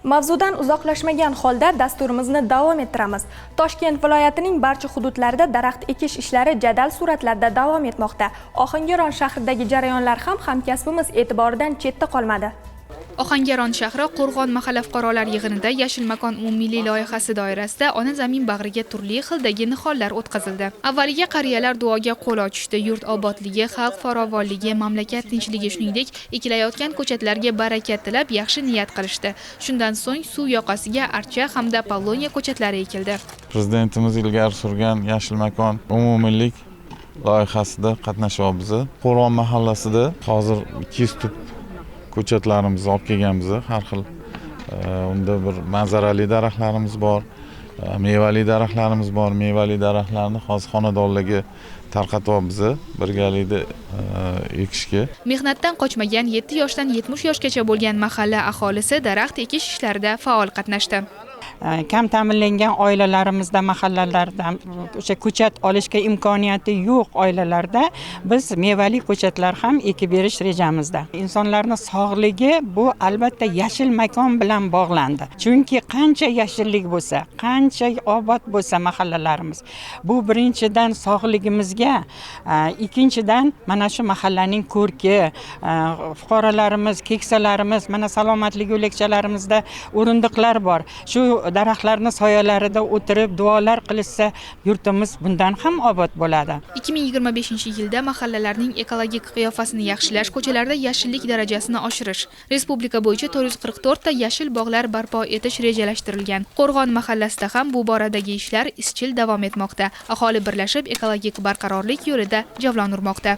Mavzudan uzoqlashmagan holda dasturimizni davom ettiramiz. Toshkent viloyatining barcha hududlarida daraxt ekish ishlari jadal suratlarda davom etmoqda. Ohangaron shahridagi jarayonlar ham hamkasbimiz e'tiboridan chetda qolmadi. Ohangaron shahri Qo'rg'on mahalla fuqarolar yig'inida Yashil makon umummilliy loyihasi doirasida ona zamin bag'riga turli xildagi nihollar o'tqazildi. Avvaliga qariyalar duoga qo'l ochishdi. Yurt obodligi, xalq farovonligi, mamlakat tinchligi, shuningdek, ekilayotgan ko'chatlarga baraka tilab yaxshi niyat qilishdi. Shundan so'ng suv yoqasiga archa hamda pavlonia ko'chatlari ekildi. Prezidentimiz ilgari surgan Yashil makon umummilliy loyihasida qatnashyapmiz. Qo'rg'on mahallasida hozir 200 tup ko'chatlarimizni olib kelganmiz. Har xil unda bir manzarali daraxtlarimiz bor, mevali daraxtlarimiz bor. Mevali daraxtlarni hozir xonadonlarga tarqatyapmiz birgalikda ekishga. Mehnatdan qochmagan 7 yoshdan 70 yoshgacha bo'lgan mahalla aholisi daraxt ekish ishlarida faol qatnashdi. Kam ta'minlangan oilalarimizda, mahallalarda o'sha ko'chat olishga imkoniyati yo'q oilalarda biz mevali ko'chatlar ham ekib berish rejamizda. Insonlarning sog'ligi bu albatta yashil makon bilan bog'landi. Chunki qancha yashillik bo'lsa, qancha obod bo'lsa mahallalarimiz, bu birinchidan sog'ligimizga, ikkinchidan mana shu mahallaning ko'rki, fuqarolarimiz, keksalarimiz, mana salomatlik yo'lakchalarimizda o'rindiqlar bor. Shu daraxtlarni soyalarida o'tirib duolar qilishsa, yurtimiz bundan ham obod bo'ladi. 2025-yilda mahallalarning ekologik qiyofasini yaxshilash, ko'chalarda yashillik darajasini oshirish, respublika bo'yicha 444 ta yashil bog'lar barpo etish rejalashtirilgan. Qo'rg'on mahallasida ham bu boradagi ishlar izchil davom etmoqda. Aholi birlashib ekologik barqarorlik yo'lida javlon urmoqda.